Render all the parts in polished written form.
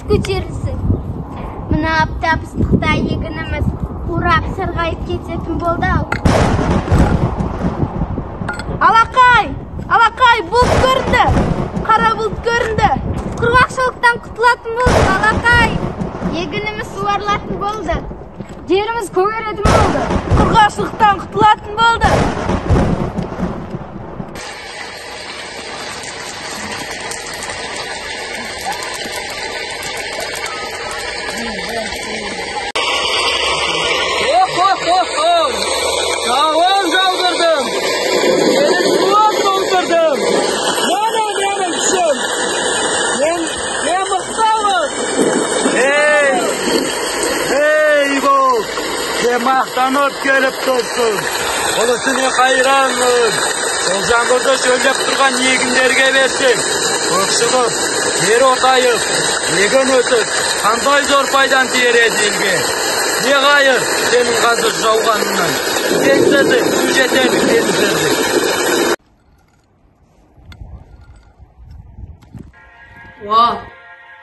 Көтерілсін. Мына аптап ыстықта егініміз қурап сарғайып кететін болды-ау. Алақай, алақай, бұлт көрінді. Қара бұлт көрінді. Құрғақшылықтан құтылатын болдық, алақай. Егініміз суарылатын болды. Жеріміз көгеретін болды. Құрғақшылықтан құтылатын болды. Жауын жаудырдым, елін суын толтырдым. Міне менің күшім, мен мықтымын. Ей, ей бол, сен мақтанып келіп тұрсың. Бұнысына қайранмын. Сол жаңбырды шөлдеп тұрған егіндерге берсең, көк шығып, жер отайып, егін өсіп, қандай зор пайдаң тиер еді елге. Не қайыр сенің қазір жауғаныңнан. Сенсіздің су жетеді теңіздерде. Уа,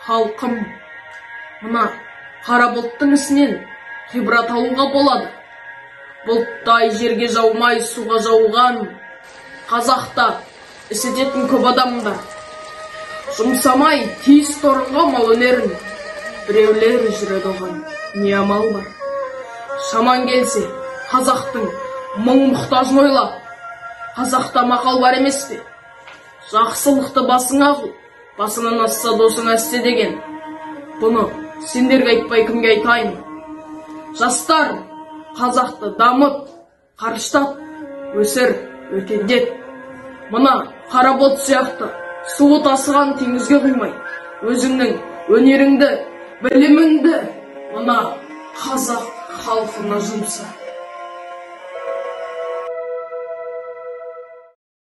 халқым, мына қара бұлттың ісінен ғибрат алуға болады. Бұлттай жерге жаумай суға жауған қазақта іс ететін көп адамдар. Жұмсамай тиісті орынға мал өнерін, біреулер жүреді оған не амал бар. Шаман келсе, қазақтың мың мұқтажын ойла. Қазақта мақал бар емес пе? Жақсылықты басыңа қыл, басыңнан асса досың әсте деген. Бұны сендерге айтпай кімге айтайын? Жастар, қазақты дамыт, қарыштат, өсір, өркендет. Мына қара бұлт сияқты суы тасыған теңізге құймай, өзіңнің өнеріңді, біліміңді мына қазақ халқына жұмса.